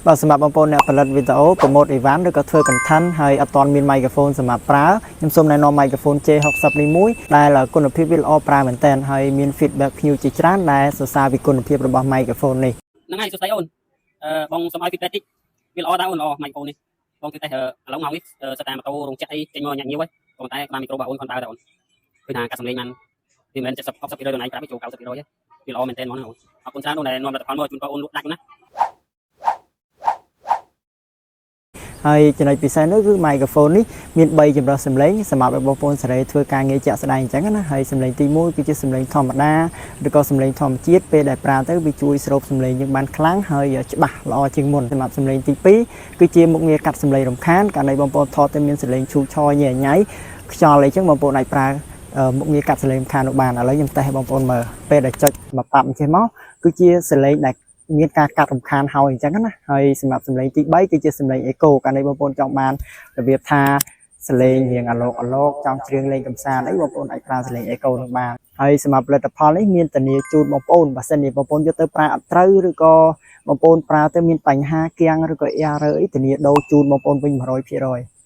បាទសម្រាប់បងប្អូនអ្នកផលិតវីដេអូ promote event ឬក៏ធ្វើ content ហើយអត់ទាន់មាន microphone សម្រាប់ប្រើខ្ញុំសូមណែនាំ microphone J60 នេះមួយដែលគុណភាពវាល្អប្រើមែនទែនហើយមាន feedback ភ្ញៀវជាច្រើនដែលសរសើរពីគុណភាពរបស់ microphone នេះ។ ហ្នឹងហើយសួស្តីអូនអឺបងសូមឲ្យ feedback តិចវាល្អដែរអូនល្អមីក្រូនេះបងគឺតែឥឡូវមកនេះសិតតែម៉ូតូរោងចក្រអីចេញមកញាក់ញៀវហើយប៉ុន្តែក្បាលមីក្រូរបស់អូនគាត់ដើរតែអូនឃើញថាកាត់សំឡេងបានវាមិនមែន70 60%ដល់ណៃប្រាប់ចូល90%វាល្អមែនទែនហ្មងណាអូនអរគុណច្រើនអូនដែលនាំលទ្ធផលមកជូនបងអូនលក់ដាច់ណា។ ហើយចំណុចពិសេសនោះគឺ microphone នេះមាន3ចម្រុះសំឡេងសម្រាប់ឲ្យបងប្អូនសេរីធ្វើការងារជាក់ស្ដែងអញ្ចឹងណាហើយសំឡេងទី1គឺជាសំឡេងធម្មតាឬក៏សំឡេងធម្មជាតិពេលដែលប្រើទៅវាជួយស្រូបសំឡេងយើងបានខ្លាំងហើយច្បាស់ល្អជាងមុនសម្រាប់សំឡេងទី2គឺជាមុខងារកាត់សំឡេងរំខានករណីបងប្អូនថតទៅមានសំឡេងឈូឆរញ៉ៃញ៉ៃខ្យល់អីចឹងបងប្អូនអាចប្រើមុខងារកាត់សំឡេងរំខាននោះបានឥឡូវខ្ញុំតេស្តឲ្យបងប្អូនមើលពេលដែលចុចមកប៉ាប់អញ្ចឹងមកគឺជាសំឡេងដែលមានការកាត់រំខានហើយអញ្ចឹងណាហើយសម្រាប់សំឡេងទី3គឺជាសំឡេង echo កាលនេះបងប្អូនចង់បានរបៀបថាសំឡេងរៀងអាឡោកអាឡោកចង់ច្រៀងលេងកំសាន្តអីបងប្អូនអាចប្រើសំឡេង echo នឹងបានហើយសម្រាប់ផលិតផលនេះមានធានាជូនបងប្អូនបើសិនជាបងប្អូនយកទៅប្រើអត់ត្រូវឬក៏បងប្អូនប្រើទៅមានបញ្ហាគាំងឬក៏ error អីធានាដូរជូនបងប្អូនវិញ100%។